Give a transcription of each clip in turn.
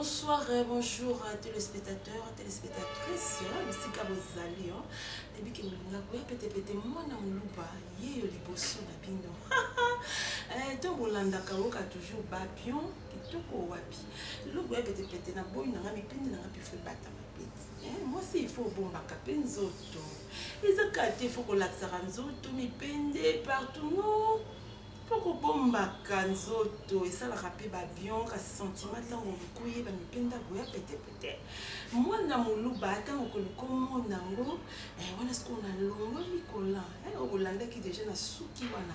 Bonsoir et bonjour à téléspectateurs, téléspectatrices, bisika bozali, hein. Nayebi ke bolinga koya petepete mwana moluba yeyo liboso na bino. Eh, to bolandaka oyoka toujours babion kitoko wapi. Lelo koya petepete na boyi na nga mipende na nga mpe fo ebatama peti. Eh, mwasi il faut obombaka mpe nzoto. Eza kaka te faut kolakisaka nzoto mipende partout non. Mpo kobombaka nzoto esalaka mpe babion kasi sentiment ntango oluki oyeba mipende boya petepete mwana moluba ntango okoluka omona yango eh, wana sikoyo nalongoli kolan eh, oyo bolandaki deja na suki wana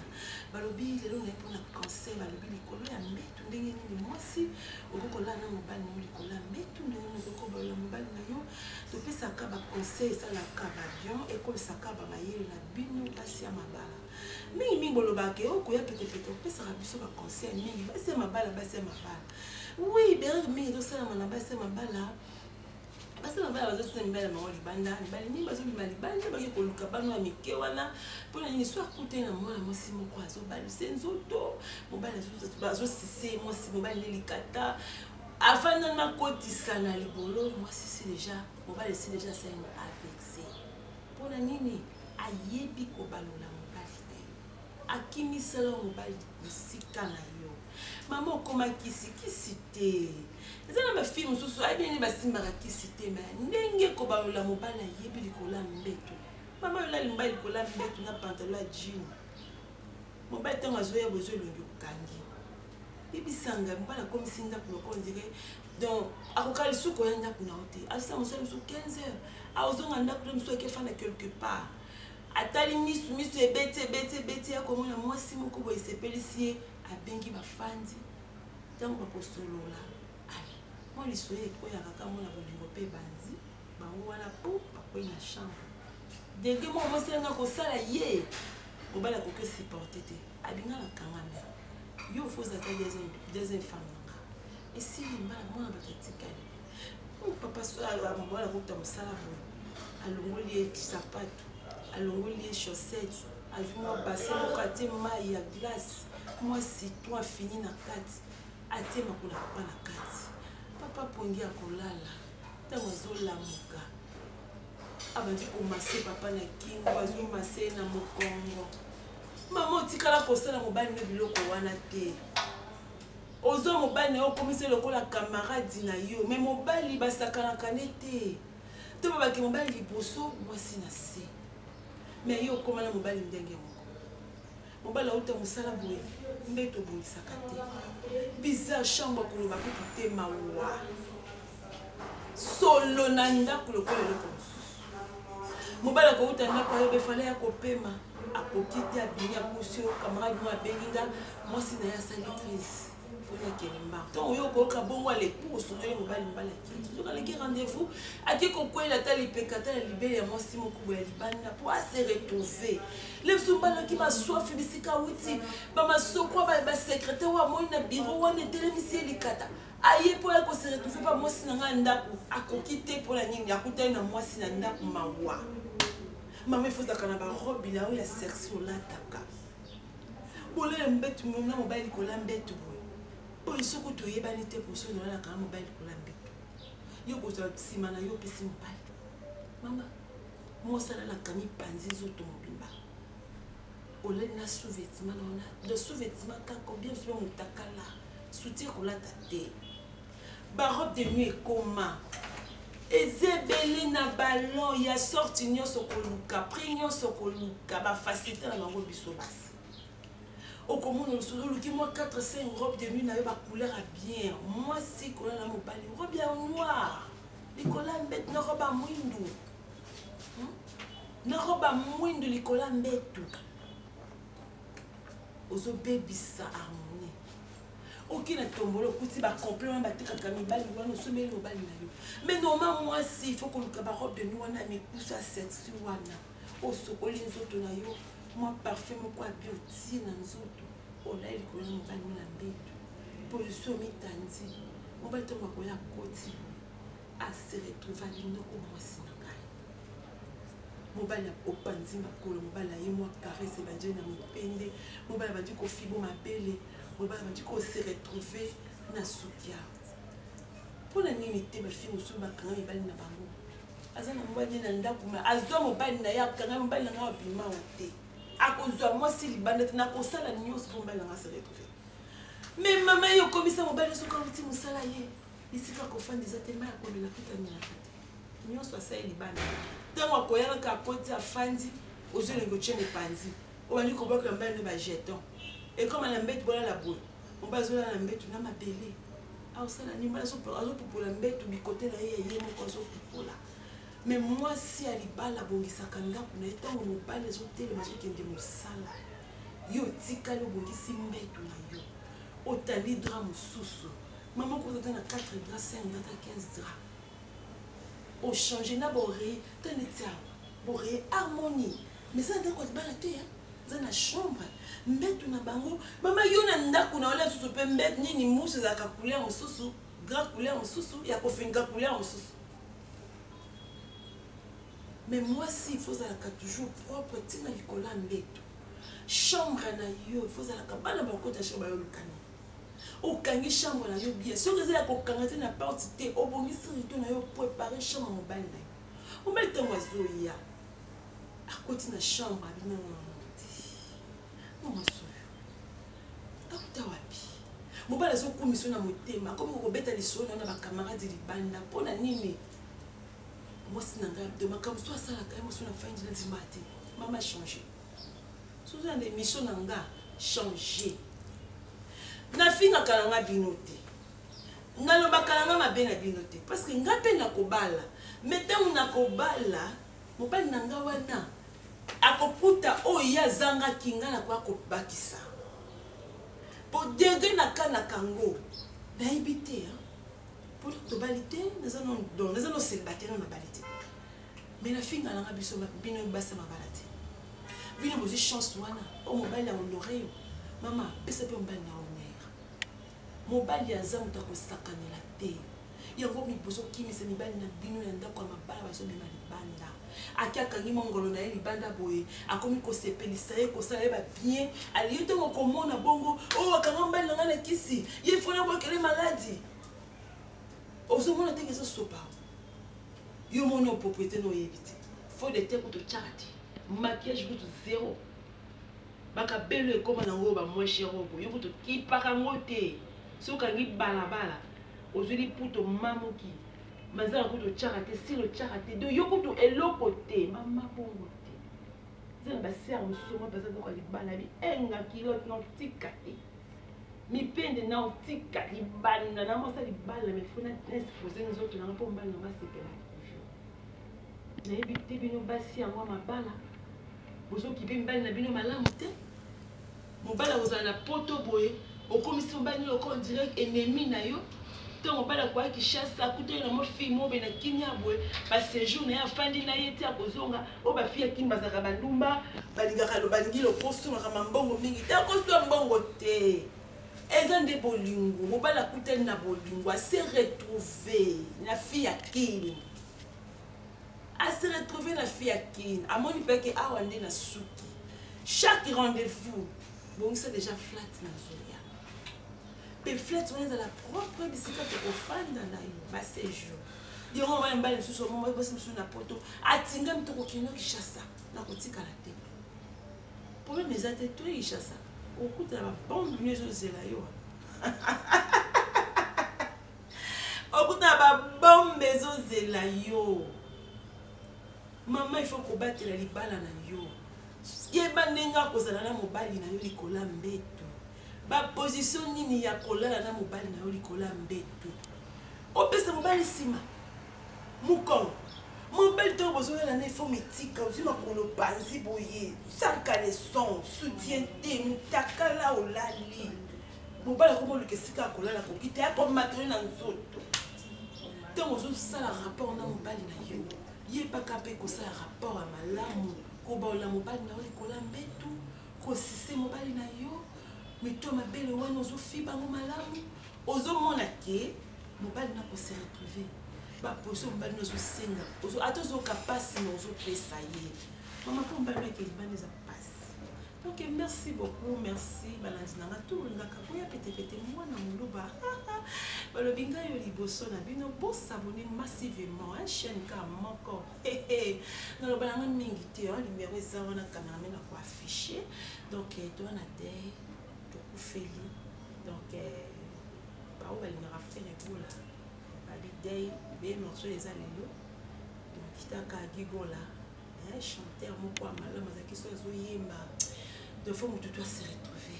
balobi lelo naye mpona conseil balobi likolo ya mbetu ndenge nini mwasi okoki kolala na mobali na yo likolo ya mbetu ndenge nini okoki kobalola mobali na yo topesaka baconseil esalaka babion ekolisaka bamayele na bino basi ya mabala mingi mingi bolobaka ke okoya petepete opesaka biso baconseil mingi basi ya mabala basi ya mabala oui berere mingi ezosalama na basi ya mabala basi ya mabala bazotina mibali ya bango libanda mibali mingi bazobima libanda bake koluka bana ya mike wana mpo na nini so akutani na mwana mwasi moko azobaluse nzoto mobali azosise mwasi mobali nde likata afanda nakotisa na libolo mwasi si deja mobali si deja asali avc Mpo na nini? Ayebi kobalola mobali te. Akimisela mobali mosika na yo. Mama okoma kisi kisi te. Eza na bafille mosusu ayebi nini basimbaka kisi te me ndenge kobalola mobali ayebi likolo ya mbeto. Mama olali mobali likolo ya mbeto na pantalon ya jean. Mobali ntango azoya bozo elongi okangi. Yebisa ngai mobali akomisi ndako lokola ondire donc akoka lisusu koya ndako na yo te asala mosala mosusu 15 heures akozonga ndako na mosusu akefanda quelque part atali misu misu ebeti ebeti ebeti ya komona mwasi moko boye esepelisi ye abengi bafandi ntango bakosolola ale mwa lisolo ekweyaka kaka mona bolingo mpe ebandi bango wana po bakwei na chambre dege moko mwasi nanga kosala ye mobali akoki supporte te abinga na kangame yo fo ozala ta deuxième femme nanga esili mbala mwana bato atikali papa mobali akokita mosala boye alongoli ye sapato alongoli ye chaussette azwi mwa bassin moko atie mai ya glace mwa citron afini na kati atie makolo ya papa na kati papa pongi akolala ntango azolamuka abandi komase papa na kingo azomase na mokongo mama otikala kosala mobali no biloko wana te ozwa mobali na yo okomisi ye lokola camarade na yo me mobali basakanaka ne te to babaki mobali liboso mwasi na se me yo okoma na mobali ndenge moko mobali auta mosala boye mbeto obongisaka te bizarre chambre koloba kutu te mawa solo na ndako lokola eloko mosusu mobali akouta ndako ayoba efale ya kopema akoki te abimi apusi yo camarade moko abengi nga mwasi na ye asali crise foni akende mbango ntango oyo okoyoka bongo aleku osundoli mobali mobali akei soki aleki rendez-vous ake kokwela ata lipeka ata na libele ya mwasi moko boye ya libanda mpo ase retrouve le biso mbalaki maswafi bisika awuti bamasoko basecretaire oyo amoni na biro wana etelemisi ye likata aye mpo ya kose retrouve mpa mwasi na ngai ya ndako akoki te mpo na nini akutani na mwasi na ndako mawa mama efozalaka na barobe na yo ya sexy olataka bolele mbetu na mobali likolo ya mbetu boye oyo soki toyebani te poso olalaka na mobali likolo ya mbetu yo kozwa nsima na yo opesi mobali mama mwasi alalaka mipanzi nzoto mobimba olali na sous-vêtement na wana de sous-vêtement kaka obien sobe motakala soutien kolata te barobe de nuit ekoma eza ebele na ballon ya sorte nyonso koluka prix nyonso koluka bafacilité na bango biso basi okomona lisusu oluki mwa 4 5 robe de nuit na yo bacouleur ya bien mwasi kolala mobali robe ya noir likolo ya mbetu na robe ya mwindu hmm? na robe ya mwindu likolo ya mbetu ozobebisa harmonie oke na tombolo okuti bacomplet wana batekaka mibali wana osombeli mobali na yo mais normal mwasi il faut koluka barobe de nuit wana ya mikusu ya sexy wana osokoli nzoto na yo mwa parfum moko ya bio otie na nzoto olali likolo na mobali no na mbeto position omitandi mobali ntango akoya akoti ase retrouve alinoko mwasi na ngai mobali opanzi makolo mobali aye mwa caresse ebandi na mipende mobali abandi kofibo mabele mobali abandi kose retrouve na sukia. Mpo na nini te bafille mosusu bakanga mibali na bango? Aza na mobali na ndako, me azwa mobali na ye, akanga mobali na ngai, abima o te, akozwa mwasi libanda te, nakosala nyonso mpo mobali na ngai se retrouve. Me mama, ye okomisa mobali soki auti mosala, ye bisika kofanda eza te, mai akomela kuta amelaka te, nyonso asali libanda. Ntango akoya kaka, akoti, afandi, ozwi elengi, otie mopanzi, obandi kobwakela mobali no bajeton, ekoma na mbetu, bolala boye, mobali azolala na mbetu na mabele, aosala nini? Mobali azopupola mbetu bikote na ye ya ye moko azopupola. Me mwasi ya libala abongisaka ndako na ye. Ntango mobali azotelema, azokende mosala, yo otikali, obongisi mbetu na yo, otandi drap mosusu. Mama, okota ata na 4 drap, 5 drap, ata 15 drap, ochange na baoreiller. Ta neti awa, baoreiller Harmonie, mais eza na ndako ya libala te, eza na chambre, mbetu na bango. Mama, yo na ndako na olia mosusu mpe mbetu nini, musu ezalaka couleur mosusu, drap couleur mosusu, ya kofinika couleur mosusu. Mais mwasi, il faut ozalaka toujours propre, ntina likolo ya mbeto. Chambre na yo, il faut ozalaka, bana bakota chambre bayoluka nini? Okangi chambre na yo bien, soki eza ya kokanga te na porte te, obongisi rideau na yo, prépare chambre mobali na yo. Mobali ntango azoya, akoti na chambre, abi nonono te, mwasi oyo akuta wapi? Mobali azokumisa na motema, akomi kokobeta lisolo na yo na bacamarade libanda. Mpo na nini? Mwasi na ngai de makambo so asalaka ye, mwasi na fandi na ndima te. Mama, change. Soki na émission na nga, change. Nafingaka na nga bino te, nalobaka na nga mabe na bino te, parce que nga mpe nakobala. Me ntango nakobala, mobali na nga wana akokuta oyo ye azangaki, nga nakoya kobakisa. Po degre nakanaka yango, nayebi te mpo tobali te, naza donc naza no célibataire, no nabali te. Mais nafinga nanga biso bino basi ya mabala te. Bino bozwi chance wana oyo mobali ya honore yo. Mama, pesa mpe mobali na honneur. Mobali aza moto akosakanela te. Yango bozokimisa mibali na bino ya ndako ya mabala, bazobima libanda, aki akangi mongolo na ye libanda boye, akomi kosepelisa ye, kosala ye babien. Aliye ntongo komona bongo oyo akanga mobali na ngai na kisi ye, fona bwakele maladi. Ozomona ndenge ezosopa yo, mona propriété na oyebi te, fond de teint kutu otyaka te, maquillage kutu zéro, bakabelo ekóma nango oyo bamoins cher oyo boye, yo kutu kipaka yango te. Soki okangi balabala, ozwi liputo, mamuki manzaka kutu otyaka te, sile otyaka te, donc yo kutu eloko te. Mama, bongo te. Eza na basere mosusu mwa baza ndako ya libala, bi enga kilote na otika te, mipende na otika libanda na mwasa libala, mais fo na expose nzoto nanga mpo mobali nanga asepela toujours. Nayebi te, bino basi yango ya mabala, bozokipe mibali na bino malamu te. Mobali akozala na poto boye, okomisi mobali nini oko direct ennemi na yo. Ntango mobali akoya Kinshasa, akutani na mwa fille moko boye na kimia boye, baséjour na ye, afandi na ye ti akozonga. Oyo bafille ya kini bazalaka bandumba, balingaka, balingi lokoso, makambo mbongo mingi te. Akozwa mbongo te, eza nde bolingo. Mobali akutani na bolingo, ase retrouve na fille ya kini, ase retrouve na fille ya kini, amoni mpe ke awa nde na suki. Chaque rendez-vous, bongisa déjà flat na zoya, mpe flat wana ezala propre, bisika tokofanda na yo baséjour. Yango wana mibali mosusu, basi mosusu na poto atingami, tokokende Kinshasa, nakotikala te, problème eza te. Toye Kinshasa, okutana babombe bino ezozela yo, okutana babombe ezozela yo. Mama, il faut kobatela libala na yo. Yeba ndenge akozala na mobali na yo likolo ya mbeto, baposition nini ya kolala na mobali na yo likolo ya mbeto. Opesa mobali nsima, mokongo. Mobali ntango bozolala na ifo mitika, ozwi makolo panzi boye, sans caleçon, soutien te, motakala, olali. Mobali akomi oluka esika ya kolala, koki te, akomata yo na nzoto. Ntango ozosala rapport na mobali na yo, yebaka mpe kosala rapport ya malamu, kobaola mobali na yo likolo ya mbetu, kosise mobali na yo mito mabele wana, ozofiba yango malamu, ozomona ke mobali na kose retrouve. Baposition mobali na ozosenga, ata ozoka mpasi na ozopesa ye. Mama, mpo mobali nake libanda eza mpasi. Donc merci beaucoup, merci balandi na nga tout olingaka koya petepete mwana moluba balobi ngai yo liboso na bino bosabone massivement hein, chaîne ka moko naloba na nga mingi te hein, numero eza wana cameraman na koaffiche. Donc eh, toa na dei tokufeli. Donc eh, baoyo balingaka Ferre Gola babi dei be morceau eza lelo. Donc kitaka Gigola, eh, chanteur moko ya malamu azalaki so azoyemba de fois motu to ase retrouve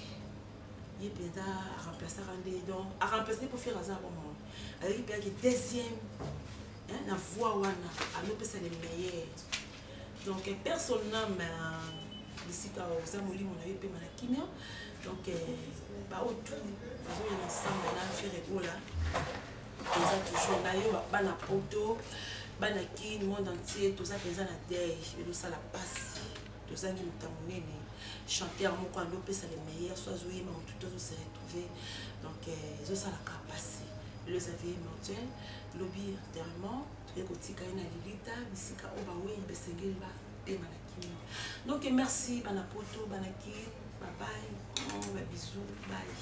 ye mpenza aremplaçaka nde. Donc aremplace nde mpo Ferre aza bongo, azalaki mpeyaki deuxième na voix wana alopesa le meilleur. Donc personne âme bisika oza, molimo na yo epema na kimia. Donc baoyo tout bazoya na ensemble na Ferre Gola eza toujours na yo, bana Poto, bana Kine, monde entier, toza mpenza na deuil. Ezosala mpasi, tozangi moto ya monene, chanteur moko andopesa le meilleur, so azoyeba motu to azose retrouver. Donc ezosalaka mpasi. Lelo eza veillée mortuaire, lobi enterrement, toye kotika ye na lilita bisika oyo bawei basengeli bapema na kimia. Donc merci bana Poto, bana Kine, babai, babisous, bye.